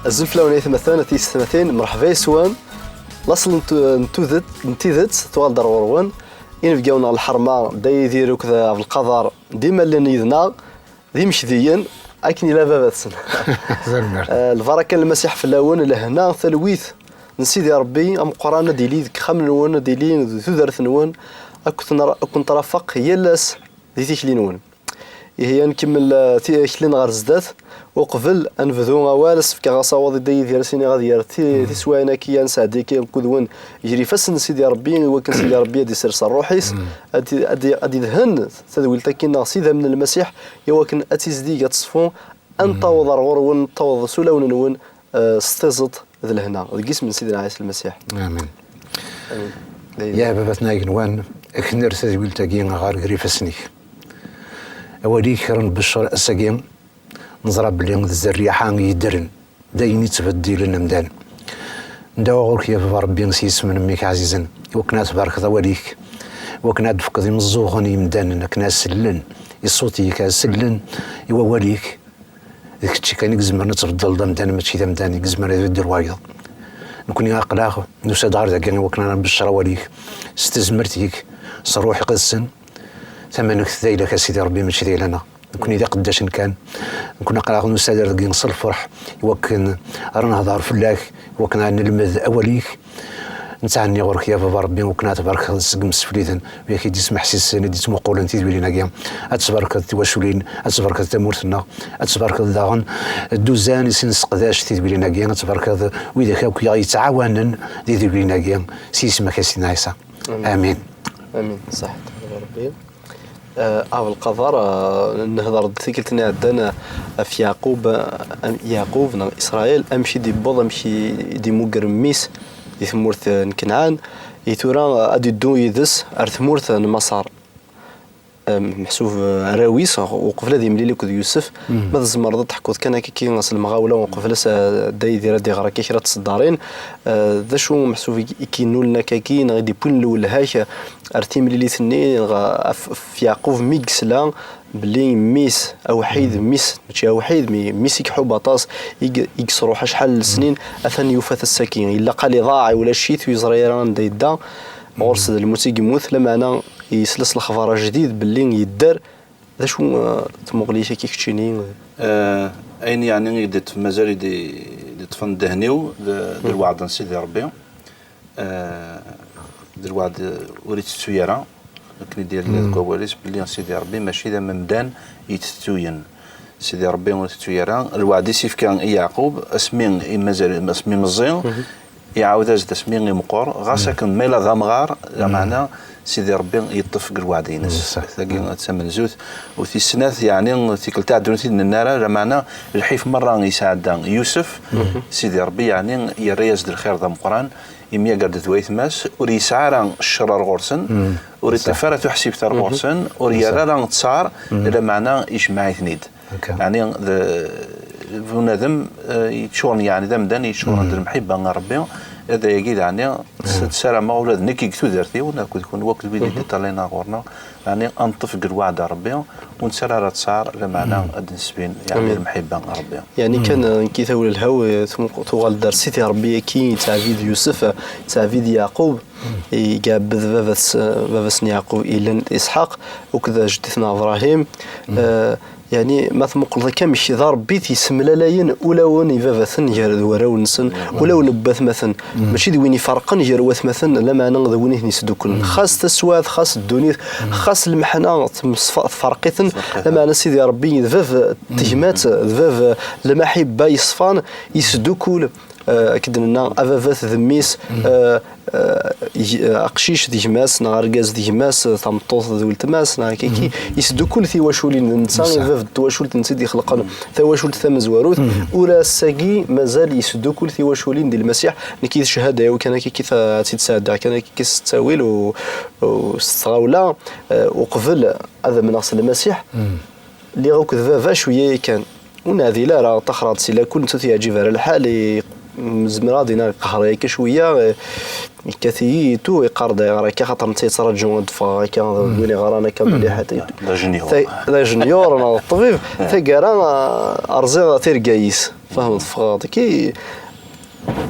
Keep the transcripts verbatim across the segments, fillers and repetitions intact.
Azul fell-awen ay atmaten, a tiyessetmatin, mreḥba yes-wen. Laṣel n tu- n tudet n tidet tuɣal-d ar ɣur-wen. Inebgawen ɣer lḥerma, Dda Yidir akked Abelqader, d imallen yid-neɣ, d imekdiyen, akken yella baba-tsen. Eh, lbaraka n Lmasiḥ fell-awen, lehna, talwit n Sidi Ṛebbi ameqqran ad d-ili deg ixxamen-nwen, ad d-ili di tudert-nwen, ad kent-, ad kent-nrafeq yal ass di tikli-nwen. Ihi, ad nkemmel, eh, ti- tikli-nneɣ ɣer zdat. Uqbel ad nebdu awal, ad s-fkeɣ asawaḍ i Dda Yidir, ad s-iniɣ ad yerr ti- tiswiɛin-agi, ad nesɛeddi akked-wen gar ifassen n Sidi Ṛebbi, i wakken Sidi Ṛebbi ad d-isers ṛṛuḥ-is, ad d- ad d- ad d-idhen tadwilt-agi-nneɣ s idammen n Lmasiḥ, i wakken ad tizdig, ad teṣfu, ad nettaweḍ ar ɣur-wen, nettaweḍ s ulawen-nwen, eh, s tiẓeṭ d lehna, deg isem n Sidna Ɛisa Lmasiḥ. Amin. Amin. Ya baba-tneɣ agenwan, ad k-nerr tadwilt-agi ɣer gar ifassen-ik. Awal-ik ara nbeccer ass-agi, neẓra belli d zerriɛa yeddren, d ayen yettbeddilen amdan. Ndawa ɣur-k ya baba Ṛebbi s yisem n mmi-k ɛzizen, i wakken ad tbarkeḍ awal-ik, i wakken ad d-tefkeḍ imeẓẓuɣen i yimdanen akken ad sellen i ṣṣut-ik, ad sellen i wawal-ik. D kečč kan i izemren ad tbeddleḍ amdan, mačči d amdan i izemren ad ibeddel wayeḍ. Nekni aql-aɣ nusa-d ɣer dagi i wakken ad nbeccer awal-ik s tezmert-ik, s Ṛṛuḥ Iqedsen. Tamanegt d ayla-k a Sidi Ṛebbi, mačči d ayla-nneɣ. Nekni d iqeddacen kan. Nekni aql-aɣ nusa-d ar dagi s lferḥ i wakken ara nehḍer fell-ak, i wakken ara nelmed awal-ik. Nettɛenni ɣur-k ya baba Ṛebbi, wakken ad tbarkeḍ seg imsefliden, yak i d-ismeḥsisen, i d-ittmuqulen tidwilin-agi. Ad tbarkeḍ tiwaculin, ad tbarkeḍ tamurt-nneɣ, ad tbarkeḍ daɣen dduzan i s-nesseqdac tidwilin-agi, ad tbarkeḍ widak akk i aɣ-yettɛawanen di tidwilin-agi, s yisem-ik a Sidna Ɛisa. Amin. Amin. Amin. Ṣaḥit Ṛebbi. Eh, Abelqader, eh, nehder-d tikkelt-nni iɛeddan, eh, ɣef Yeɛqub, eh, am-, Yeɛqub neɣ Isṛayil, amek i d-yewweḍ, amek i d-yemmuger mmi-s di tmurt, eh, n Kenɛan, i tura, eh, ad d-iddu yid-s ar tmurt, eh, n Maṣer. Eh, meḥsub, eh, arraw-is, eh, uqbel ad yemlil akked Yusef, ma tzemreḍ ad d-teḥkuḍ kan akkaki s lemɣawla, uqbel ad s-, eh, Dda Yidir ad d-iɣer akka kra n tseddarin, eh, d acu meḥsub i, i k-yennulen akkaki, neɣ i d-iwwin lwelha-k, eh, ar timlilit-nni, neɣ ɣef, ɣef Yeɛqub mi yesla belli mmi-s awḥid, mmi-s, mačči awḥid, mi mmi-s i iḥubb aṭas, i i yesruḥ acḥal n lesnin, atan yufa-t ass-agi. Yella qal iḍaɛ, ulac-it, ur yeẓri ara anda yedda. Ɣur-s d lmut i yemmut, lameɛna yesla s lexbar ajdid belli yedder. D acu, eh, tmuɣli-k akka keččini? Eh, ayen yeɛni i d-iṭṭef, mazal i d-, i d-iṭṭfen ddehn-iw d, d lweɛd n Sidi Ṛebbi. Eh, d lweɛd ur itettu ara, akken i d-yella deg wawal-is, belli Sidi Ṛebbi mačči d amdan yettettuyen. Sidi Ṛebbi ur itettu ara. Lweɛd i s-ifka i Yeɛqub, asmi i mazal, asmi meẓẓi, iɛawed-as-d asmi i meqqer, ɣas akken ma yella d amɣar, lameɛna Sidi Ṛebbi yeṭṭef deg lweɛd-ines. Tagi d tamenzut, u tis snat, yeɛni, tikkelt iɛeddan ur t-id-nenni ara, lameɛna lḥif merra yesɛedda Yusef, Sidi Ṛebbi, yeɛni, yerra-yas-d lxir d ameqqran, yemyager-d d waytma-s, ur yesɛi ara ccer ar ɣur-sen, ur iṭṭif ara tuḥsibt ar ɣur-sen, ur yerra ara ttṣar, lameɛna ijmeɛ-iten-id. Yeɛni, d, d bunadem, eh, yeččuren, yeɛni, d amdan yeččuren d lemḥibba n Ṛebbi. Ad ayagi, yeɛni, s-, ssarameɣ ula d nekk deg tudert-iw, akked kunwi, akked wid i d-iṭṭalayen ar ɣur-neɣ, yeɛni, ad neṭṭef deg lweɛd n Ṛebbi, ur nettarra ara ttṣar, lameɛna ad d-nesbin, yeɛni, lemḥibba n Ṛebbi. Yeɛni kan, eh, nekki tawla lhaw, eh, tmuq-, tuɣal-d ar Sidi Ṛebbi-agi, yettɛabid Yusef, eh, yettɛabid Yeɛqub, i iɛebbed baba-s, eh, baba-s n Yeɛqub, yellan d Isḥaq, akked jeddi-tneɣ Ebṛahim. Eh, yeɛni, ma tmuqleḍ akka amek d Ṛebbi i t-yessemlalayen ulawen ibabaten gar d warraw-nsen, ulawen n watmaten. Mačči d win iferqen gar watmaten, lameɛna d win i ten-yesduklen. Xas taswiɛt, xas ddunit, xas lmeḥna temsfa-, tferq-iten, lameɛna Sidi Ṛebbi d bab n tegmat, d bab n lmaḥibba yeṣfan, yesdukul, eh, akken d-nenna, ababat d mmi-s, eh, eh, g-, eh, aqcic d gma-s, neɣ argaz d gma-s, eh, tameṭṭut d weltma-s, neɣ akkaki, yesdukul tiwaculin, d netta i d bab n twacult, d netta i d-ixelqen tawacult tamezwarut, ur ass-agi mazal yesdukul tiwaculin di Lmasiḥ. Nekk i d cchada-iw kan akkaki, ta-, ad tt-id-sɛeddaɣ kan akkaki s ttawil u, u s tɣawla, eh, uqbel ad amneɣ s Lmasiḥ. Lliɣ akked baba cwiya yakan. Ur neɛdil ara, ṭaxreɣ-d si lakul, netta ur t-yeɛǧib ara lḥal, i-, zemreɣ ad iniɣ iqehher yakka cwiya, eh, Yekkat-iyi itu, iqqar-d ayɣer akka, xaṭer netta yettraǧu ad d-ffɣeɣ akka, d win iɣran akka mliḥ. D ajenyur. D ajenyur neɣ d ṭṭbib. Taggara, ah, rẓiɣ tirga-is. Fehmeḍ, ffɣeɣ-d. Ki,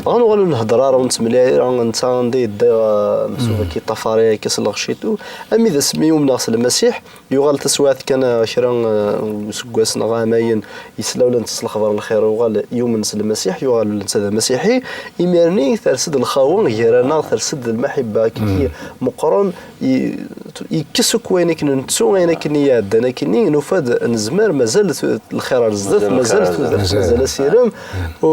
dɣa nuɣal ur nhedder ara, ur nettemlil ara, netta anda yedda, ah, msuba ki ṭṭafar-i akka s lɣecc itu. Ami d asmi umneɣ s Lmasiḥ, yuɣal taswiɛt kan, ah, kra, ah, useggas neɣ amayen, yesla ula netta s lexbar n lxir, yuɣal yumen s Lmasiḥ, yuɣal ula netta d amasiḥi. Imir-nni ters-d lxawa gar-aneɣ, ters-d lmaḥibba, kiki meqqren, i-, yekkes akk wayen akken nettu, ayen akken i iɛeddan akkenni, nufa-d nezmer, mazal tu-, lxir ar zdat, mazal lxir ar zdat, tudert mazal asirem. U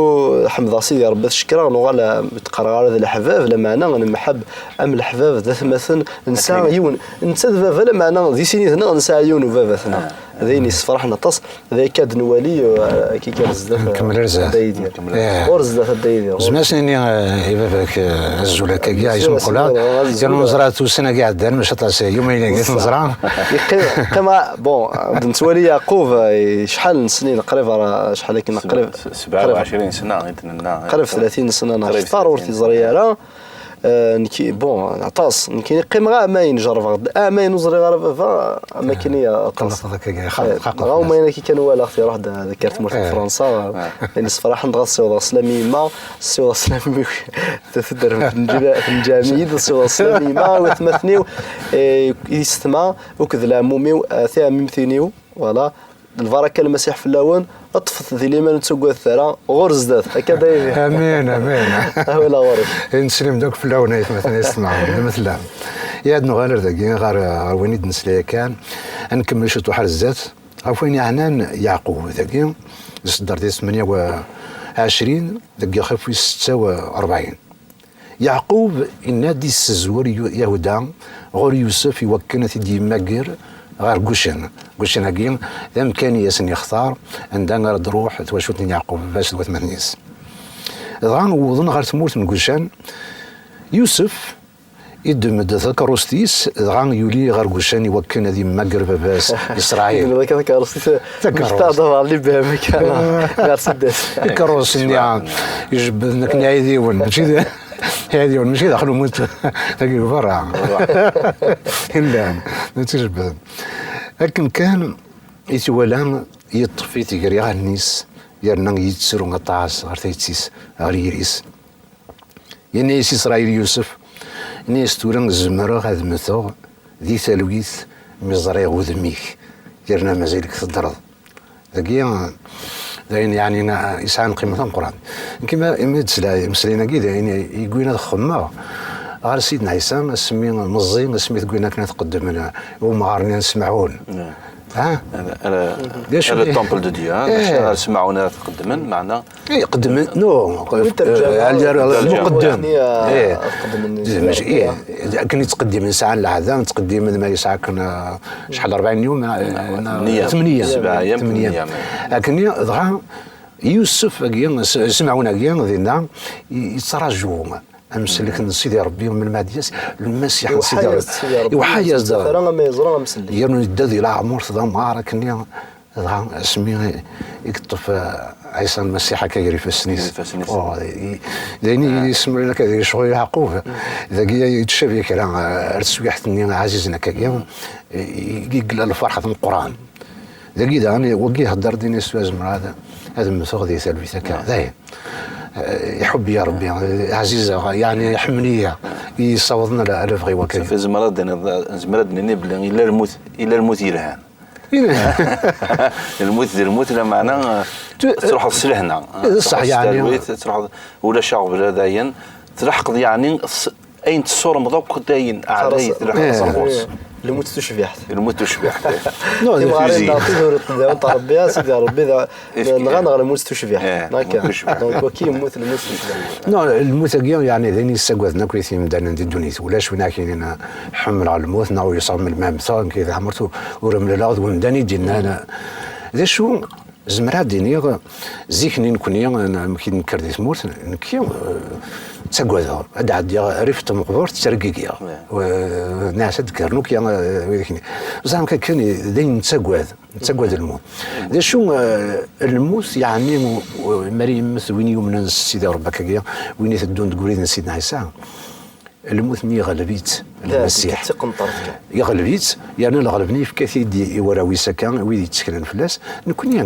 ḥemdeɣ Sidi Ṛebbi, ad t-cekkreɣ, nuɣal, ah, ur ttqerriɣ ara d leḥbab, lameɛna nemḥab am leḥbab d atmaten, nesɛa yiwen, netta d baba, lameɛna di sin yid-neɣ nesɛa yiwen ubabat-nneɣ. D ayen yessefraḥen aṭas, d akka ad nwali, uh, akka kan zdat, uh, Nkemmel ar zdat. Dda Yidir. Nkemmel ar zdat. Ɣur zdat a Dda Yidir. Zemreɣ ad s-nini, uh, i baba-k, uh, azul akkagi, yesmuqel-aɣ. Yernu neẓra-t ussan-agi iɛeddan, mačči aṭas, yumayen-agi i t-neẓra. Yeqqim, yeqqim, ah, bon, uh, d-nettwali Yeɛqub, uh, i cḥal n snin, qrib ara, cḥal akken, qrib, sebɛa u ɛecrin sna i d-nenna. Qrib tlatin sna neɣ kter ur t-yeẓri ara. Eh, nekki, bon, aṭas. Nekkini qqimeɣ amayen, jerrbeɣ-d amayen ur ẓriɣ ara baba, am akken i aṭas. Txelqeḍ akka, xelqeḍ, eh, xelqeḍ dɣa fell-as. Umayen akka kan walaɣ-t iruḥ d, d kart tmurt n Fransa, eh, ayen yessefraḥen, dɣa ssiwḍeɣ sslam i yemma, ssiwḍeɣ sslam i taderremt n lǧa-, n lǧamiɛa, ssiwḍeɣ sslam i yemma, i watmaten-iw, eh, i yessetma, akked lɛemmum-iw, eh, tiɛmimtin-iw. Voilà. Lbaraka n Lmasiḥ fell-awen, ṭṭfet di liman, ur ttaggadet ara, ɣur zdat, akka d aydi. Amin, amin. Awal ɣur-k. Neslim-d akk fell-awen, ay atmaten, ay yessetma, anda ma tellam. Ad nuɣal ar dagi, ɣer, ɣer win i d-nesla yakan. Ad nkemmel ciṭuḥ ar zdat. Ɣef wayen yeɛnan Yeɛqub, dagi, iṣedder di tmenya u ɛecrin, deg ixef wis setta u rebɛin. Yeɛqub yenna-d yessezwer Yu-, Yahuda ɣur Yusef i wakken ad t-id-yemmager ɣer Gucan. Gucan-agi d amkan i asen-yextar anda ara d-truḥ twacult n Yeɛqub, baba-s d watmaten-is. Dɣa wwḍen ɣer tmurt n Gucan. Yusef iddem-d takeṛṛust-is, dɣa yuli ɣer Gucan i wakken ad yemmager baba-s Isṛayil. Iddem-d akka takeṛṛust-is, takeṛṛust. Mectaɣ d abeṛ libham akka, Mercedes. Takeṛṛust-nni ijebbden akken iɛidiwen, mačči d Iɛidiwen, mačči daxel umutur, dagi deg berra. Llan, d tijebbden. Akken kan i t-iwala, yeṭṭef-it gar iɣallen-is, yerna yettru aṭas ɣer tayet-is, ɣer yiri-s. Yenna-yas Isṛayil i Yusef, yenna-yas: "Tura zemreɣ ad mmteɣ di talwit mi ẓriɣ udem-ik, yerna mazal-ik teddreḍ." Dagi, d ayen, yeɛni, yesɛan qima tameqqrant. Nekk imi, imi d-tesla imeslayen-agi, d ayen i, i yewwin ad xemmeɣ ɣer Sidna Ɛisa, asmi meẓẓi, asmi t-wwin akken ad t-qeddmen i umɣar-nni n Semɛun. Ha? Ala, ala, ala le temple de Dieu, ha? Eh. Maca ar Semɛun ara t-qeddmen, meɛna Eh, qeddmen, no, eh, ɛli ara lmuqeddem. Eh, mačči, eh, akken i ttqeddimen, sɛan leɛda, ttqeddimen ma yesɛa kan, eh, acḥal, rebɛin yum, eh, tmenya. Tmenya. Sebɛa yam, tmenya. Akken i, dɣa, Yusef-agi, s-, Semɛun-agi, dinna, i-, yettraǧu amsellek n Sidi Ṛebbi, melmi ad d-yas Lmasiḥ n Sidi Ṛebbi. Iweḥḥa-yas-d. Iweḥḥa-yas-d. Yernu yedda di leɛmurt d amɣar, akken i, Dɣa asmi i yeṭṭef, eh, Ɛisa Lmasiḥ akka gar ifassen-is. Gar ifassen-is. Oh, i, d ayen i yessemlalen akka di lecɣal Yeɛqub. Dagi yettcabi kra, eh, ar teswiḥt-nni ɛzizen akkagi, i, i yella lferḥ d Meqqran. Dagi daɣen, wagi ihedder-d, ini-as: "Tura zemreɣ ad, ad mmteɣ di talwit akka." Dayen. Eh, iḥubb-iyi Ṛebbi, eh, ɛzizeɣ, yeɛni iḥemmel-iyi, i yessawḍen ala, ala lebɣi-w akka. Safi, zemreɣ ad d-iniɣ, zemreɣ ad d-nini belli ila lmut, ila lmut yelhan. Lmut d lmut, lameɛna truḥeḍ s lehna. D ṣṣeḥ, yeɛni. Truḥeḍ s talwit, truḥeḍ ulac aɣbel dayen. Tleḥqeḍ, yeɛni, s-, ayen tessurmeḍ akk, d ayen ɛla i tleḥqeḍ ɣur-s. Lmut tucbiḥt. Lmut tucbiḥt. Timɣarin-nneɣ, tudert n Rebbi, a Sidi Rebbi, d, nɣan ɣer lmut tucbiḥt. Eh, akka. Lmut tucbiḥt. Donc, waki yemmut lmut tucbiḥt. Non, lmut-agi, yeɛni, d ayen yessagaden akk imdanen di ddunit. Ulac win ara k-yinin ḥemmleɣ lmut, neɣ ur yesɛi melmi ara mmteɣ, nekk di ɛmert ur, ur mlaleɣ d wemdan i d-yennan. D acu, zemreɣ ad d-iniɣ, zik-nni nekni, n-, amek i d-nekker di tmurt, nekki, eh, ttagadeɣ. Ad d-ɛeddiɣ rrif n tmeqbert, ttergigiɣ. Nniɣ-as ad d-kkren akk, eh, widak-nni. Ẓer amek akken, d ayen nettagad. Nettagad lmut. D acu, eh, lmut, yeɛni, u-, u-, mi ara yemmet win yumnen s Sidi Ṛebbi akkagi, win iteddun deg ubrid n Sidna Ɛisa, lmut-nni yeɣleb-itt Lmasiḥ. D tiqenṭert kan. Yeɣleb-itt, yerna lɣelb-nni yefka-t-id i warraw-is akka, wid yetteklen fell-as. Nekkni,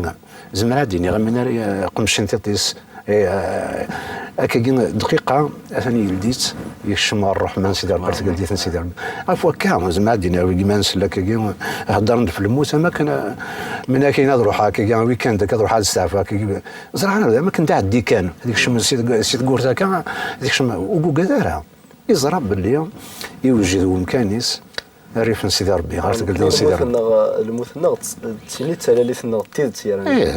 zemreɣ ad d-iniɣ, amin ara qemcen tiṭ-is, eh, akkagi, dqiqa, atan yeldi-tt, yekcem ɣer Ṛṛuḥman Sidi Ṛebbi, ɣer tgeldit n Sidi Ṛebbi. Ɣef wakka, zemreɣ ad d-iniɣ, wigi ma nsell akkagi, heddren-d f lmut, am akken, eh, min akin ad ruḥeɣ akkagi, weekend akka, ad ruḥeɣ ad steɛfuɣ akkagi. Ẓriɣ anaɣ d am akken d aɛeddi kan, ad yekcem si tg-, si tgurt akka, ad yekcem, ur yugad ara. Yeẓra belli yewjed wemkan-is rrif n Sidi Ṛebbi, ɣer tgelda n Sidi Ṛebbi. Lmut-nneɣ, lmut-nneɣ d, d tin i d talalit-nneɣ d tidet yerna. Eh.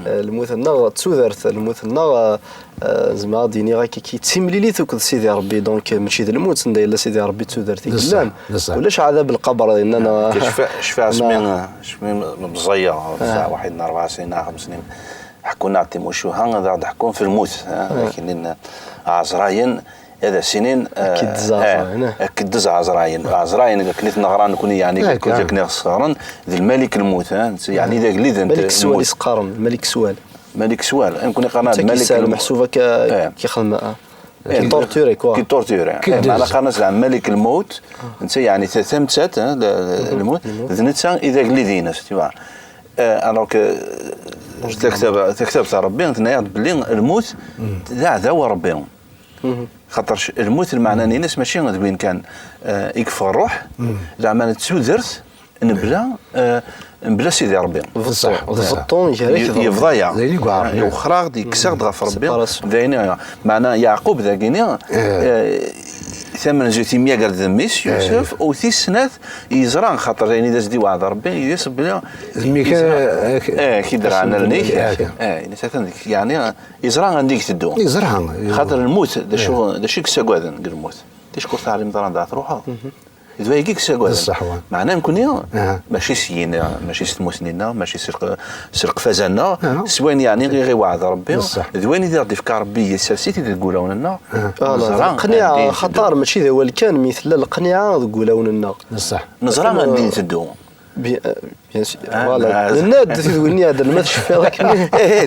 Eh, lmut-nneɣ d tudert, lmut-nneɣ, eh, eh, zemreɣ ad d-iniɣ akka, d timlilit akked Sidi Ṛebbi, donc, eh, mačči d lmut, anda yella Sidi Ṛebbi d tudert i yellan. D ṣṣeḥ, d ṣṣeḥ. Ulac ɛadab lqaber dinna, neɣ. Cfiɣ, cfiɣ asmi, asmi meẓẓiyeɣ, sɛa waḥid n rebɛa snin, xems snin, ḥekkun-aɣ-d timucuha, ad aɣ-d-ḥekkun f lmut, eh, akken-nni, ɛezrayen, ad as-inin, eh, akeddez, eh, ɛezrayen, eh. Ɛezrayen. Ɛezrayen, akken i t-neɣra nekkni, yeɛni, eh, akken i ɣ-sɣeren, d lmalik lmut, eh, yeɛni d agellid n lmut. Malik swal i s-qqaren, malik swal. Malik swal, nekkni qqaren-as malik lmut. Meḥsub akka, eh, k-ixdem, eh, eh, ki torture, quoi. Ki torture, eh. Meɛna qqaren-as daɣen malik lmut, netta, yeɛni, ta-, tamettant, eh, l-, l-, lmut, d netta i d agellid-ines, tu vois. Eh, alors que, eh, taktabt, taktabt n Ṛebbi tenna-yaɣ-d belli lmut d aɛdaw n Ṛebbi. Xaṭer lmut, lmeɛna-ines mačči d win kan, eh, i yeffeɣ ṛṛuḥ, leɛmeɛna d tudert, mebla, eh, mebla Sidi Ṛebbi. D ṣṣeḥ, d ṣṣeḥ. Beṭṭu gar-ak d Ṛebbi. Yebḍa-yaɣ. D ayen i yeɛreḍ. Yewxer-aɣ-d, yekkes-aɣ-d ɣef Ṛebbi. Séparation. D ayen i, meɛna Yeɛqub dagini, eh, tamenzut yemyager d mmi-s, Yusef, u tis snat yeẓra, xaṭer d ayen i d as-d-iweɛɛed Ṛebbi, d as-, belli d mmi-k, yeẓra, eh, k-, eh, k-id-rɛan allen-ik. Eh, ini-as atan deg, yeɛni, yeẓra anda i iteddu. Yeẓra, yeẓra. Xaṭer lmut, d acu, d acu i yessagaden deg lmut? Ticki ur teɛlimeḍ ara anda ara truḥeḍ. D wayagi i yessagaden. D ṣṣeḥ, wa. Meɛna nekkni, mačči s yini, mačči s tmusni-nneɣ, mačči s lq-, s leqfaz-nneɣ, s wayen, yeɛni, i ɣ-iweɛɛed Ṛebbi, d wayen i d aɣ-d-ifka Ṛebbi, yessers-it-id deg wulawen-nneɣ. Ah, neẓra leqniɛa, anda i nteddu. Xaṭer mačči d awal kan, mi tella leqniɛa deg wulawen-nneɣ. D ṣṣeḥ. Neẓra anda i nteddu. Bi-, eh, bien sûr. Ah, voilà. Nenna-d tidwin-nni iɛeddan, ma tceffiḍ akken.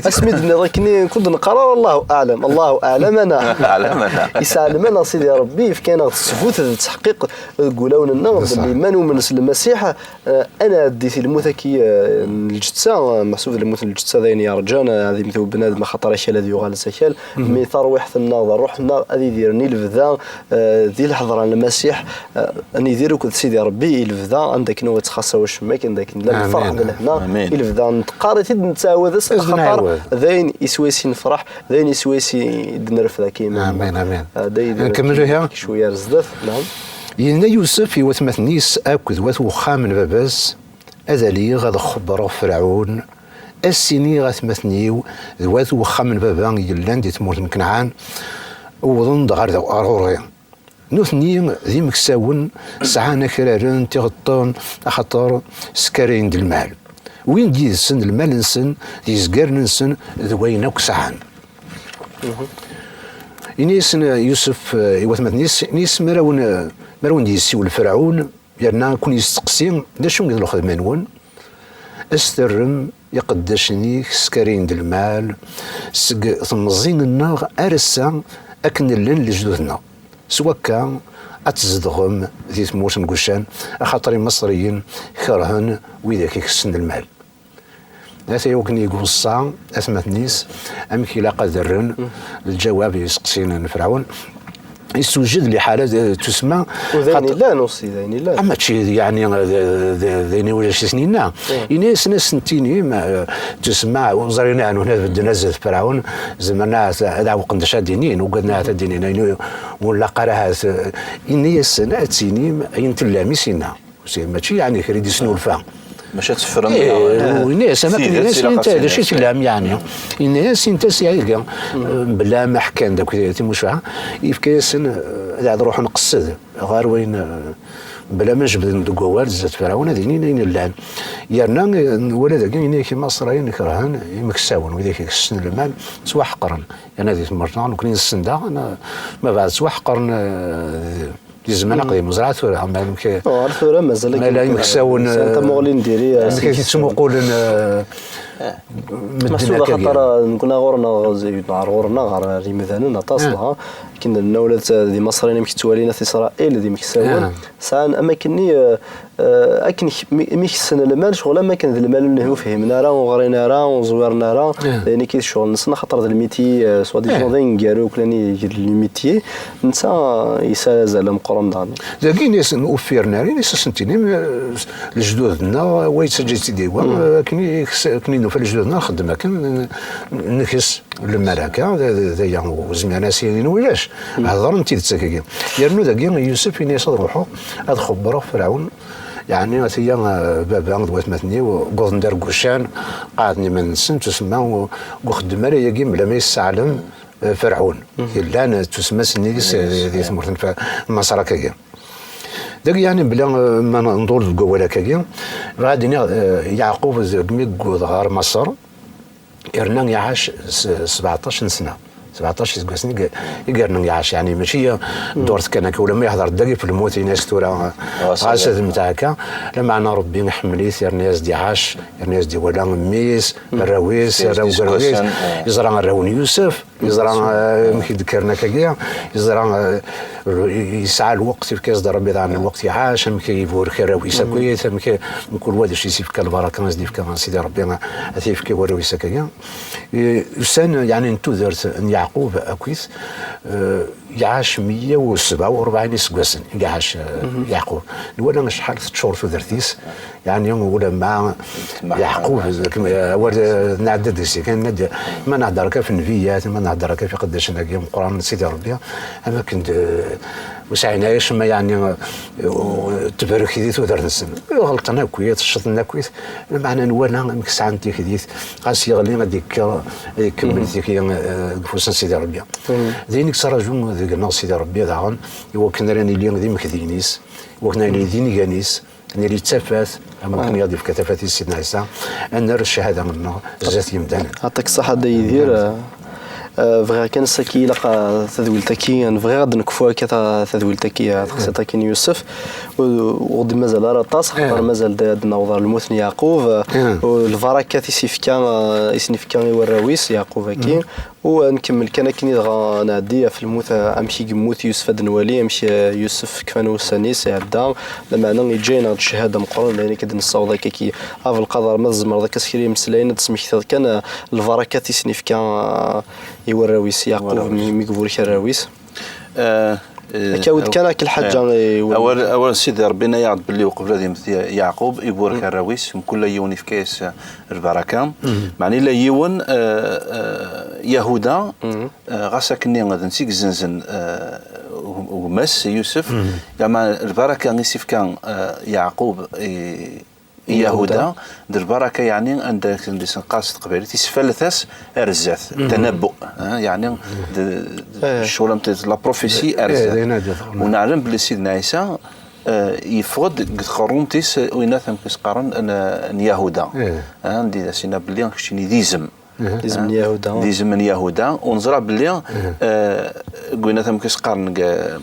Asmi d-tenniḍ akken, ur d-neqqar ara Allahu aɛlam, Allahu aɛlamana. Aɛlamana. Yesɛelm-aneɣ Sidi Ṛebbi, yefka-aneɣ-d ttbut d ttḥeqqiq deg wulawen-nneɣ, belli ma numen s Lmasiḥ, eh, ad nɛeddi si lmut-agi, eh, n lǧetta, eh, meḥsub d lmut n lǧetta d ayen yerǧan, eh, ad immet ubnadem axaṭer akal ad yuɣal s akal, mi tarwiḥt-nneɣ d ṛṛuḥ-nneɣ ad idiren i lebda, eh, di lḥeḍra n Lmasiḥ, eh, ad nidir akked Sidi Ṛebbi i lebda, anda akken ur yettxaṣṣa wacemma, anda akken llan lferḥ d lehna i lebda. Neqqar-it-id, nettɛawad-as, axaṭer d ayen iswayes i nefṛeḥ, d ayen iswayes i d-nerfed akka iman-nneɣ. Amin, amin. Ah, da i d-, nkemmel ihi. Cwiya ar zdat, naɛam. Yenna Yusef i watmaten-is akked wat wexxam n baba-s: "Ad aliɣ ad xebbreɣ Ferɛun, ad s-iniɣ atmaten-iw d wat wexxam n baba yellan di tmurt n Kenɛan, wwḍen-d ɣer da-, ɣer ɣur-i. Nutni d imeksawen, sɛan akraren, tiɣeṭṭen, axaṭer skarayen-d lmal. Wwin-d yid-sen lmal-nsen d yizgaren-nsen d wayen akk sɛan." Ini-yasen Yusef, eh, i watmaten-is, ini-as: "Mi ara wen-, mi ara wen-d-yessiwel Ferɛun, yerna ad ken-yesteqsi d acu i d lxedma-nwen, ad s-terrem iqeddacen-ik skarayen-d lmal seg temẓi-nneɣ ar ass-a, akken llan lejdud-nneɣ. S wakka, ad tzedɣem di tmurt n Gucan, axaṭer Imaṣriyen kerhen widak ikessen lmal." Ata i wakken i iweṣṣa atmaten-is amek ilaq ad rren lǧawab i yiseqsiyen n Ferɛun. Yessewjed liḥala d tusemma. U d ayen illan, aussi, d ayen illan. Ah, mačči, yeɛni, d, d, d ayen ulac i sen-yenna. Ini-asen, ad sen-tinim, eh, tusemma, ur ẓrin aɛnun ad bedden azat Ferɛun, zemren ahat ad ɛewqen d acu ad d-inin, ugaden ahat ad d-inin ayen ur nlaq ara ahat, eh, ini-asen, ad tinim ayen tellam i s-yenna. Mačči yeɛni kra i d-isnulfa. Maca teffrem, eh, neɣ, eh, ini-as, am akken tidet ini-as, ilaq ad d acu i tellam, yeɛni? Ini-as, init-as, ihi, eh, bla ma ḥkan d akk timucuha, yefka-yasen, eh, ad ruḥen qessed ɣer wayen, eh, bla ma jebden deg wawal zdat Ferɛun, ad inin ayen llan. Yerna, eh, nwala dagi, ini-ak, Imaṣriyen kerhen imeksawen, widak i ikessen lmal, ttwaḥeqren. Yerna di tmurt-nneɣ, nekkni nessen daɣen, eh, ma beɛd ttwaḥeqren, eh, Di zzman aqdim, ẓriɣ tura, ma amek, ur tura mazal ma akken la imeksawen, sɛan tamuɣli n diri, amek i ttmuqulen, eh, Meḥsub axaṭer, eh, nekni ɣur-neɣ, ɣer ɣur-neɣ, ɣer yimdanen aṭas, dɣa akken nella ula d, d Imaṣriyen amek ttwalin At Isṛayil d imeksawen, sɛan am akkenni, eh, eh, akken k-, mi, mi kessen lmal, ccɣel am akken d lmal ur fhimen ara, ur ɣrin ara, ur ẓwiren ara, d ayen akka i d ccɣel-nsen, axaṭer d lmiti, eh, soi-disant d aneggaru, klan i lmiti, netta yesɛa azal ameqqran daɣen. Dagi, ini-asen, uffiren ara, ini-asen, tinim, eh, lejdud-nneɣ, wa yettaǧǧa-tt-id i wa, eh, akken i kes-, akken i nufa lejdud-nneɣ, nxeddem akken, n-, nkes lemmer akka, d, d, d aya ur zmiren ad s-yinin ulac. Heddren tidet akkagi. Yernu dagi, Yusef, ini-as ad ruḥeɣ, ad xebbreɣ Ferɛun, yeɛni, ata-ya, eh, baba d watmaten-iw, wwḍen-d ar Gucan, qeɛden iman-nsen, tusemma, ur, ur xeddem ara yagi, mebla ma yesseɛlem, eh, Ferɛun. Yellan, eh, tusemma-s nnig-s, eh, di tmurt n Fa-, n Maṣer akkagi. Dagi, yeɛni, bla, eh, ma n-, nḍul deg wawal akkagi, bɣiɣ ad iniɣ, eh, Yeɛqub, deg mi yewweḍ ɣer Maṣer, yerna iɛac s-, sbeɛṭac n sna. Sbeɛṭac iseggasen i ye-, i yerna iɛac, yeɛni, mačči, eh, ddurt kan akka, ulamma yehder-d dagi f lmut, ini-as tura, eh, ɣas ad mteɣ akka, lameɛna Ṛebbi iḥemmel-it, yerna-yas-d iɛac, yerna-yas-d iwala mmi-s, arraw-is, arraw n arraw-is, yeẓra arraw n Yusef. Yeẓra, eh, amek i d-kkren akkagi, yeẓra, eh, yesɛa lweqt, yefka-as-d Ṛebbi daɣen lweqt iɛac, amek i iburek arraw-is akkit, amek mkul wa d acu i s-yefka lbaraka, i s-d-yefka Sidi Ṛebbi, ad t-yefk i warraw-is akkagi. Eh, ussan, yeɛni, n tudert n Yeɛqub akkit, eh, iɛac meyya u sebɛa u ṛebɛin iseggasen, i iɛac, eh, Yeɛqub. Nwala acḥal teččur tudert-is, Yeɛni, ulamma Yeɛqub, awal, eh, nɛedda-d deg-s, kan ad, ma nehder akka f nnbiyat, ma nehder akka f iqeddacen-agi imeqqranen n Sidi Ṛebbi, am akken d, ur sɛin ara acemma, yeɛni, eh, tebrek di tudert-nsen. Ɣelṭen akkit, ccḍen akkit, lameɛna nwala amek sɛan tikdit, ɣas yeɣli ad d-yekker, ad ikemmel tiki, eh, deg ufus n Sidi Ṛebbi. D ayen i yettraǧu deg-neɣ Sidi Ṛebbi daɣen, i wakken ara nili d imekdiyen-is, i wakken ara nili d inigan-is, nili d tafat, am wakken i aɣ-d-yefka tafat i Sidna Ɛisa, ad nerr ccahada-nneɣ zdat yimdanen. Yeɛṭik ṣṣeḥḥa a Dda Yidir. Eh, eh, bɣiɣ kan, ass-agi ilaq, eh, tadwilt-agi, bɣiɣ ad nekfu akka ta-, tadwilt-agi, eh, texsiḍt-agi n Yusef. Ur, ur d-mazal ara aṭas, axaṭer mazal d, ad naweḍ ɣer lmut n Yeɛqub, eh, u lbarakat i s-ifka, eh, i sen-ifka i warraw-is, Yeɛqub-agi. U ad nkemmel kan akken i dɣa nɛeddi ɣef lmut, eh, amek i yemmut Yusef, ad nwali amek, eh, Yusef kfan wussan-is iɛedda, lameɛna yeǧǧa-yaneɣ-d ccahada meqqren, d ayen akka d-nessaweḍ akka ki. Abelqader, ma tzemreḍ akka s kra imeslayen ad d-tesmektiḍ kan, eh, lbarakat i sen-ifka, eh, i warraw-is Yeɛqub, mi, mi iburek arraw-is. Eh, eh, akka awid kan ak lḥaǧa, eh, i wa-, awal, awal Sidi Ṛebbi yenna-yaɣ-d belli uqbel ad yemmet Ya-, Yeɛqub, iburek arraw-is, mkul yiwen ifka-yas, eh, lbaraka. Meɛna illa yiwen, eh, eh, Yahuda, eh, ɣas akkenni d netta i yezzenzen, eh, gma-s Yusef, lameɛna lbaraka i s-ifka, eh, Yeɛqub i, i Yahuda, d lbaraka, yeɛni, anda akken i s-neqqar s teqbaylit, isfallet-as ar zdat, tanabu, eh, yeɛni, d, d ccɣel am la prophétie ar zdat. U neɛlem belli Sidna Ɛisa, eh, yeffeɣ-d deg tqerrumt-is, eh, winat amek i s-qqaren, n, n Yahuda. Eh, anda i as-yenna belli keččini d izem. D izem n Yahuda. D izem n Yahuda. U neẓra belli, eh, deg winat amek i s-qqaren deg, eh,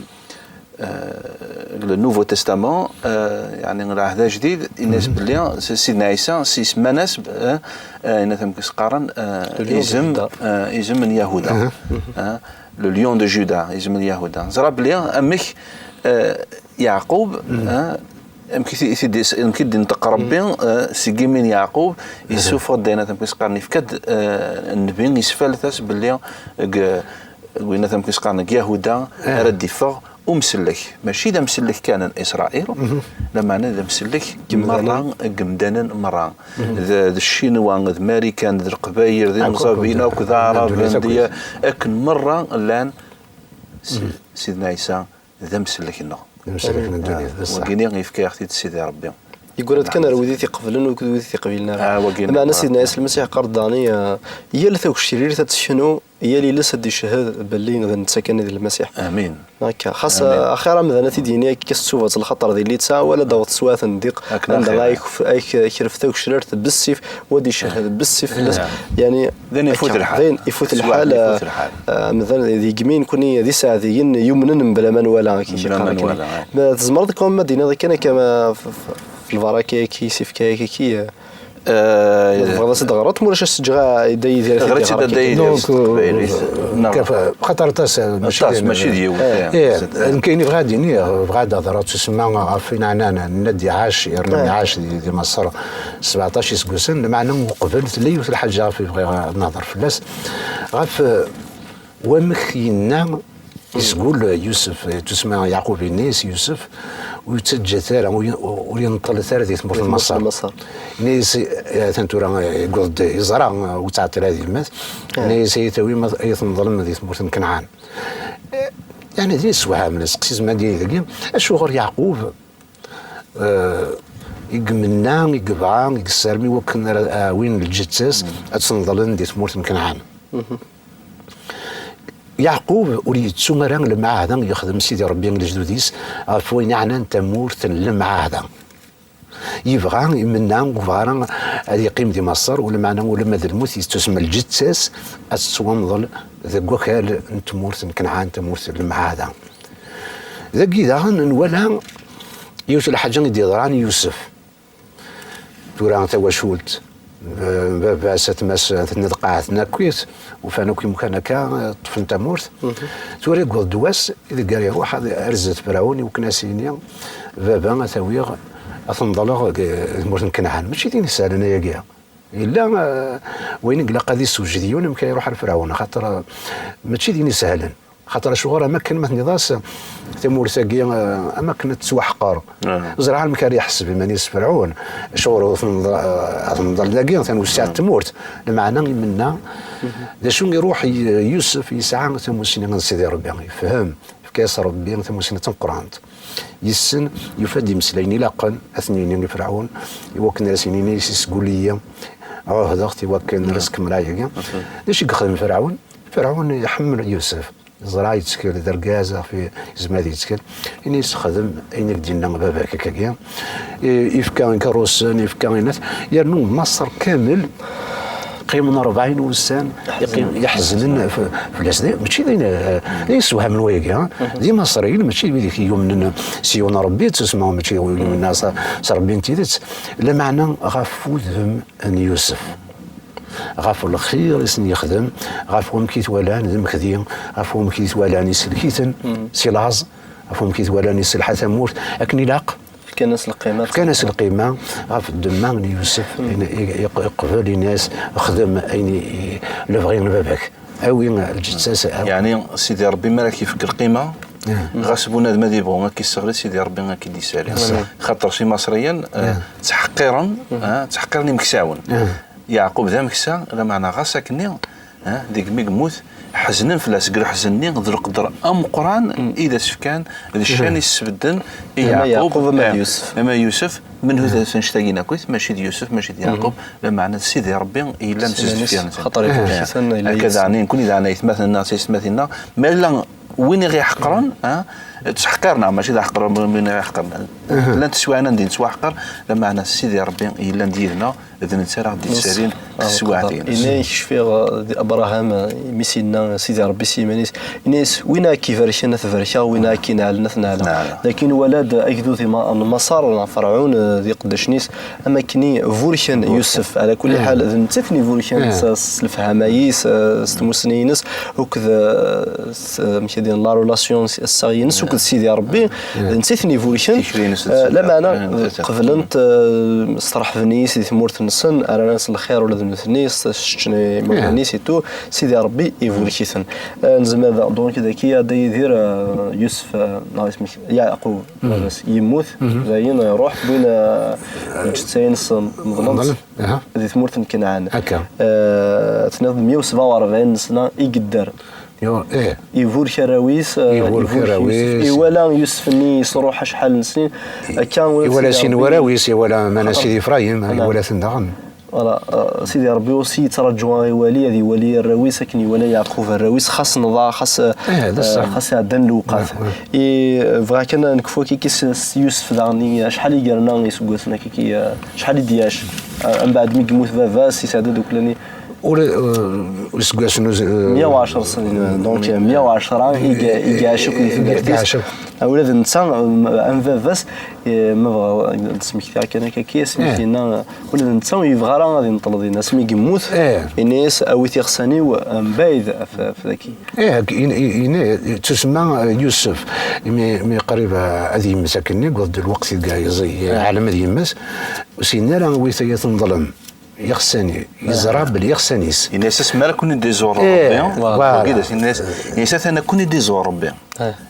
le Nouveau Testament, eh, yeɛni lɛehd ajdid, yenna-as belli s-, Sidna Ɛisa, s-, isemman-as, eh, eh, yenna-t amek i s-qqaren, eh, izem, eh, izem n Yahuda. Eh, le Lion de Juda, izem n Yahuda. Neẓra belli amek, eh, Yeɛqub, eh, amek i t-, i t-id-, amek i d-inṭeq Rebbi, eh, seg imi n Yeɛqub, yessufeɣ-d ayen amek i s-qqaren, yefka-d, eh, nnbi, yesfallet-as belli deg, deg winat amek i s-qqaren, deg Yahuda ara d-iffeɣ umsellek. Mačči d amsellek kan n Isṛayil, lameɛna d amsellek merra, deg yimdanen merra. D, d Ccinwa, d Marikan, d Leqbayel, d Imẓabiyen akk, d Aɛraben, d, akken merra llan, Si-, Sidna Ɛisa d amsellek-nneɣ. D amsellek n ddunit, d ṣṣeḥ. Wagini yefka-yaɣ-t-id Sidi Ṛebbi. Yeggra-d kan ar wid i t-iqeblen akked wid i t-iqbilen ara. Ah, wagini. Lameɛna Sidna Ɛisa Lmasiḥ yeqqar-d daɣen, eh, yal tagecrirt ad teknu, yal iles ad d-icehhed belli d netta kan i d Lmasiḥ. Amin. Akka. Xas, eh, axir amdan ad t-id-yini akka s tsubat, lxaṭer di littseɛ, wala d-aweḍ teswiɛt n ddiq, anda ay k-, ay k-, kref tagecrirt bessif, wa d-icehhed bessif fell-as. Yeɛni, d ayen ifut lḥal. D ayen ifut lḥal, eh, amdan d igmi nekni d iseɛdiyen yumnen mebla ma nwala, akka i yeqqar akkenni. Ma tzemreḍ kan ma d-tiniḍ kan akka, ma f-, f-, f-, lbaraka-agi, isefka-agi, eh, Eh, tebɣiḍ ad tt-id-ɣreḍ, ma ulac ad s-ǧǧeɣ i Dda Yidir ad t-id-iɣer. Donc, euh, xaṭer aṭas, mačči d yiwet. Eh, nekk ayen bɣiɣ ad iniɣ, bɣiɣ ad d-hedreɣ, tusemma ɣef win ɛnan, nenna-d iɛac, yerna iɛac di, di Maṣer sebɛeṭac iseggasen, lameɛna uqbel tella yiwet lḥaǧa ɣef i bɣiɣ ad nehder fell-as, ɣef, eh, wamek yenna, isgul Yusef, eh, tusemma Yeɛqub yenna-yas Yusef, ur yettaǧǧat ara, ur ye-, ur yenṭelet ara di tmurt n Maṣer. Yenna-yas, eh, atan tura, eh, yewweḍ-d, yeẓra, eh, ur ttɛeṭṭil ara di yemma-s. Yenna-yas, ay tawim, ay tenḍlem di tmurt n Kenɛan. Eh, yeɛni, d isewhamen, seqsi zman deg-i, acuɣer Yeɛqub, eh, i imenna, i yebɣa, i yessarem i wakken ara ɛwin lǧetta-s ad tenḍlen di tmurt n Kenɛan. Yeɛqub ur yettu ara lemɛahda yexdem Sidi Ṛebbi i lejdud-is ɣef wayen iɛnan tamurt n lemɛahda. Yebɣa, imenna, ur yebɣa ara ad yeqqim di Maṣer, u lameɛna ulamma d lmut yettusem lǧetta-s ad tettwamḍel deg wakal n tmurt n Kenɛan, tamurt n lemɛahda. Dagi daɣen nwala yiwet n lḥaǧa i d-yeḍran i Yusef. Tura tawacult, b-, baba-s, atma-s, tenna tqaɛet-nni akkit, ufan akk imukan akka, ṭṭfen tamurt. Tura yewweḍ-d wass, ideg ara iruḥ ad, ar zdat Ferɛun, i wakken ad as-yini, baba, ad t-awiɣ, ad t-nḍleɣ deg tmurt n Kenɛan. Mačči d ayen isehlen ayagi. Yella, eh, wayen i ilaq ad issewjed yiwen, amek ara iruḥ ar Ferɛun, axaṭer, eh, mačči d ayen isehlen. Xaṭer acuɣer, am akken ma tenniḍ-as, tamurt-agi, eh, am akken ad tettwaḥqer. Ẓriɣ amek ara yeḥseb iman-is Ferɛun, acuɣer ur tenḍ-, eh, tenḍel dagi, atan wessiɛet tmurt. Lameɛna imenna, d acu iruḥ y-, Yusef yesɛa tamussni n Sidi Ṛebbi, yefhem, yefka-yas Ṛebbi tamussni d tameqqrant. Yessen, yufa-d imeslayen ilaqen, ad ten-yini i Ferɛun, i wakken ara s-yini, isgul-iyi, ɛuhdeɣ-t i wakken ara s-kemmleɣ ayagi. D acu i yexdem Ferɛun? Ferɛun iḥemmel Yusef. Yeẓra yettkel d argaz ɣef i yezmer ad yettkel. Ini-as, xdem ayen i k-d-yenna baba-k akkagi. I-, ifka ikerrusen, ifka inat. Yernu Maṣer kamel qqimen rebɛin wussan, iqqim, iḥeznen f-, fell-as. D, mačči d ayen, eh, d ayen yessewhamen wayagi, ha? D Imaṣriyen, mačči d wid i yumnen s yiwen Ṛebbi, ttusma mačči d wid yumnen s, s Ṛebbi n tidet. Lameɛna ɣef wudem n Yusef. Ɣef lxir i sen-yexdem, ɣef wamek i t-walan d amekdi, ɣef wamek i t-walan isellek-iten si laẓ, ɣef wamek i t-walan iselḥa tamurt akken ilaq. Fkan-as lqima. Fkan-as lqima ɣef ddemma n Yusef, i, i, i, iqbel, ini-as, xdem ayen i, i lebɣi n baba-k. Awi lǧetta-s, awi. Yeɛni, Sidi Ṛebbi mi ara k-ifk lqima, ɣas bunadem ad ibɣu ad k-isseɣli, Sidi Ṛebbi ad k-id-isali. Xaṭer s Imaṣriyen, eh, ttḥeqqiren, eh, ttḥeqqiren imeksawen. Yeɛqub d ameksa, lameɛna ɣas akkenni, eh, deg mi yemmut, ḥeznen fell-as deg leḥzen-nni, d leqder ameqqran i d as-fkan, d ccan i s-sbedden i Yeɛqub, ama d Yusef. Ama d Yusef, menhu d annect-agi akkit, mačči d Yusef, mačči d Yeɛqub, lameɛna d Sidi Ṛebbi i yellan s deffir-nsen. Xaṭer ibarek-iten, akka daɣen, nekkni daɣen aytmaten-nneɣ s yessetma-nneɣ, ma yella win i ɣ-iḥeqren, ha, ttḥeqqiren-aɣ, mačči d aḥeqren win i ɣ-iḥeqren. Llant teswiɛin anda i nettwaḥqer, lameɛna Sidi Ṛebbi yellan d yid-neɣ, d netta ara ɣ-d-yessalin deg teswiɛt-ines. Ini-ak cfiɣ, eh, di Abraham, eh, mi s-yenna Sidi Ṛebbi s yiman-is, ini-as, win ara k-ibarken ad t-barkeɣ, win ara k-ineɛlen ad t-neɛleɣ. Lakin wala-d agdud ima-, n Maṣer, neɣ Ferɛun, eh, d iqeddacen-is, am akken i burken Yusef, ɛla kulli ḥal, d netta i ten-iburken s, s lefhama-is, eh, s tmussni-ines, akked, eh, s, amek ad d-iniɣ, la relation s, assaɣ-ines, akked Sidi Ṛebbi, d netta i ten-iburken. Tikli-ines d Sidi Ṛebbi. Eh, lameɛna, eh, qeblent, eh, sṭerḥben-iyi di tmurt-nsen, rran-as lxir ula d nutni, s, s ččen iman-is et tout, Sidi Ṛebbi iburek-iten. Eh, nezmer da, donc, daki, a Dda Yidir, eh, Yusef, eh, neɣ isem-ik, Yeɛqub, baba-s, yemmut, dayen, iruḥ, wwin, eh, lǧetta-ines, meḍlen-tt di tmurt n Kenɛan. Akka. Eh, tenniḍ-d meyya u sebɛa u rebɛin n sna i yedder. Iburek arraw-is, eh, iburek arraw-is. Iwala Yusef-nni yesruḥ acḥal n snin. Akka, iwala sin warraw-is, iwala mana Sidi Efrayim, iwala-ten daɣen. Voilà, euh, Sidi Ṛebbi aussi yettraǧu ad iwali, ad iwali arraw-is akken iwala Yeɛqub arraw-is, xas nḍa, xas, euh, xas ɛeddan lewqat. I, bɣiɣ kan ad nekfu akka s, s Yusef daɣen, i acḥal i yerna iseggasen akka, euh, acḥal i d-yac, euh, mbeɛd mi yemmut baba-s, isɛedda-d akk lani. Ur, euh, ur iseggasen, ur z-, meyya u ɛecṛa snin, donc meyya u ɛecṛa i ga-, i iɛac akk di tudert-is. Ula d netta, am, am baba-s, eh, ma bɣa ad d-smektiɣ kan akka, akka, asmi i s-yenna, ula d netta ur yebɣi ara ad inṭel dinna. Asmi i yemmut, yenna-yas: "Awit iɣsan-iw, eh, mbaɛid ɣef, ɣef daki." Ih, in-, in-, in-, tusemma, eh, Yusef, mi, mi qrib, eh, ad yemmet akkenni, yewweḍ-d lweqt i deg yeẓẓi, eh, ɛlam ad yemmet, ur s-yenna ara: "Awit ay at nḍlem iɣsan-iw", yeẓra belli iɣsan-is. Yenna-yas: "Asmi ara ken-id-iẓur Rebbi", voilà. Wagi d as-, yenna-yas, yenna-yas: "Atan ad ken-id-iẓur Rebbi."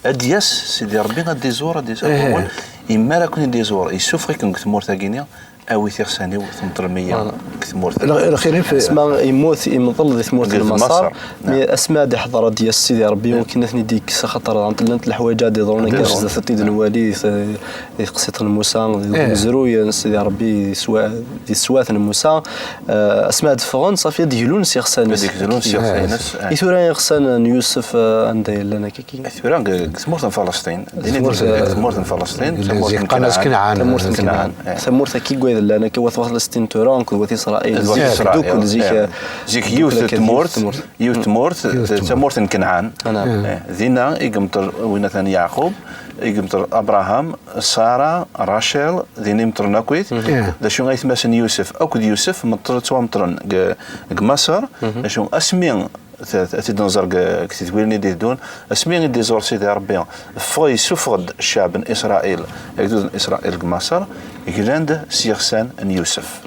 Ad d-yas Sidi Rebbi, ad d-iẓur, ad d-yas. Ih. Aqewwel, imi ara ken-id-iẓur, yessufeɣ-iken deg tmurt-agi-nni, awit iɣsan-iw, tenṭlem-iyi deg tmurt. Lxilaf, asma yemmut, imḍel di tmurt n Maṣer, mi asmi ad iḥḍer ad d-yas Sidi Rebbi, wakken ad ten-id-ikkes, axaṭer llant leḥwayeǧ ad d-iḍrun akka zdat ad t-id-nwali di t-, di teqsiṭ n Musa, di umezruy n Sidi Rebbi, di teswa-, di teswiɛt n Musa. Eh, asmi ad d-ffɣen, ṣafi ad d-glun s iɣsan-is. Ad d-glun s iɣsan-is. I tura iɣsan n Yusef, eh, anda i llan akka? Tura deg, deg tmurt n Falasṭin, din i d-, tmurt n Falasṭin, tamurt n Kanɛan. Tamurt n Kanɛan. Eh. Tamurt akka i yella akka, wat Falasṭin tura, akked wat Isṛayil. Zik, zik, eh, zik yiwet n tmurt, yiwet n tmurt, d tamurt n Kanɛan. Eh, dinna i yemṭel win atan Yeɛqub, i yemṭel Abṛaham, Ṣara, Racel, din i meṭlen akkit. D acu, aytma-s n Yusef akked Yusef meṭl-, ttwameṭlen deg, deg Maṣer. D acu, asmi t-, t-, ad t-id-nẓer deg, deg tedwilin i d-iteddun, asmi i d-iẓur Sidi Ṛebbi, ffeɣ, yessufeɣ-d ccɛeb n Isṛayil, agdud n Isṛayil deg Maṣer, glan-d s yiɣsan n Yusef.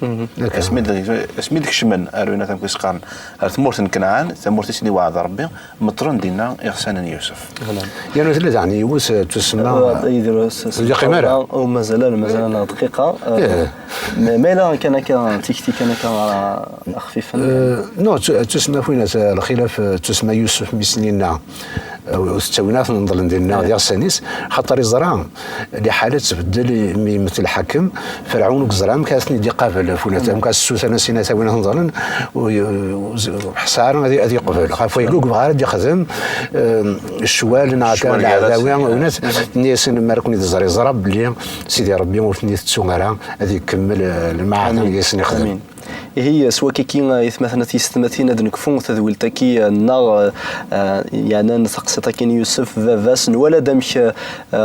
Asmi d-, asmi d-kecmen ar win amek i s-qqaren, ar tmurt n Kanɛan, tamurt i sen-iweɛɛed Ṛebbi, meṭlen dinna iɣsan n Yusef. Yerna tella daɣen yiwet, eh, tusemma, eh, ur yeqqim ara. Mazal, mazal-aneɣ dqiqa. Eh, ma, ma yella kan akka, tikti kan akka, eh, xfifen. Eh, non, tu-, tusemma, win, eh, lxilaf, eh, tusemma Yusef mi s-nna, eh, ur tettawin ara, ten-nḍlen dinna d iɣsan-is, xaṭer iẓra liḥala tettbeddil mi yemmet lḥakem, Ferɛun ur yeẓri amek ara ten-id-iqabel, ɣef win amek ara s-sutren ad s-yini ad t-awin ad ten-ḍlen, ur y-, ur z-, ur ḥṣa ara ad, ad yeqbel. Ɣef wayagi ur yebɣi ara ad yexdem, eh, ccwal neɣ akka n leɛdawi, win, tenna-yasen mi ara ken-id-iẓer, iẓra belli Sidi Ṛebbi ur ten-itettu ara, ad ikemmel, eh, lmeɛna i asen-ixdem. Amin. Ihi, s wakki, aytmaten, at yessetmatin, ad nekfu tadwilt-agi, eh, nneɣ, eh, yeɛnan taqsiṭ-agi n Yusef, baba-s, nwala-d amek, eh,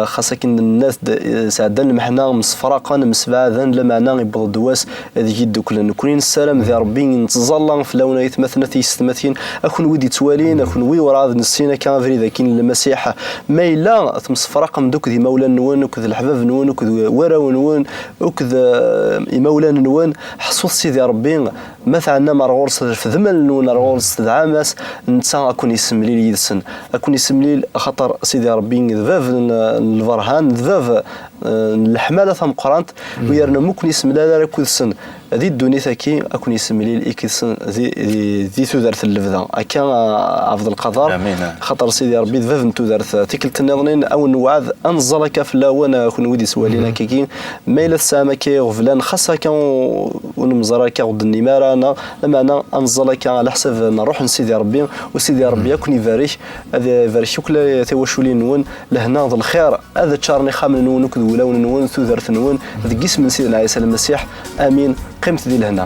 xas akken nenna-t-d, eh, sɛeddan lmeḥna, msefraqen, msebɛaden, lameɛna iwweḍ-d wass ad iyi-dduklen. Nekkni nessaram di Ṛebbi, nettẓalla fell-awen, aytmaten, at yessetmatin, a kenwi d-ittwalin, a kenwi werɛad nessin akka abrid-agi n Lmasiḥ. Ma yella temsefraqem-d akked imawlan-nwen, akked leḥbab-nwen, akked warraw-nwen, akked, eh, imawlan-nwen, ḥṣut Sidi Ṛebbi, ma tɛennam ar ɣur-s, refdem allen-nwen ar ɣur-s, tedɛam-as, netta a ken-yessemlil yid-sen. A ken-yessemlil, axaṭer Sidi Ṛebbi d bab n, n lberhan, d bab, eh, n leḥmala tameqqrant, u yerna ma ur ken-yessemlal ara akked-sen di ddunit-agi, a ken-yessemlil akked-sen di, di, di tudert n lebda. Akka, a, a Ɛebdelqader, amin, xaṭer Sidi Ṛebbi d bab n tudert. Tikkelt nniḍen a wen-newɛed, a neẓẓal akka fell-awen, a kenwi d-ittwalin akkagi, ma yella tesɛam akka iɣeblan, xas akka ur, ur nemẓer akka, ur d-tennim ara, neɣ, lameɛna a neẓẓal akka ɛla ḥsab n Ṛṛuḥ n Sidi Ṛebbi, u Sidi Ṛebbi a ken-ibarek, ad ibarek akk la-, tiwaculin-nwen, lehna d lxir, ad ččaren ixxamen-nwen akked wulawen-nwen, tudert-nwen, deg isem n Sidna Ɛisa Lmasiḥ. Amin. Qqimet di lehna.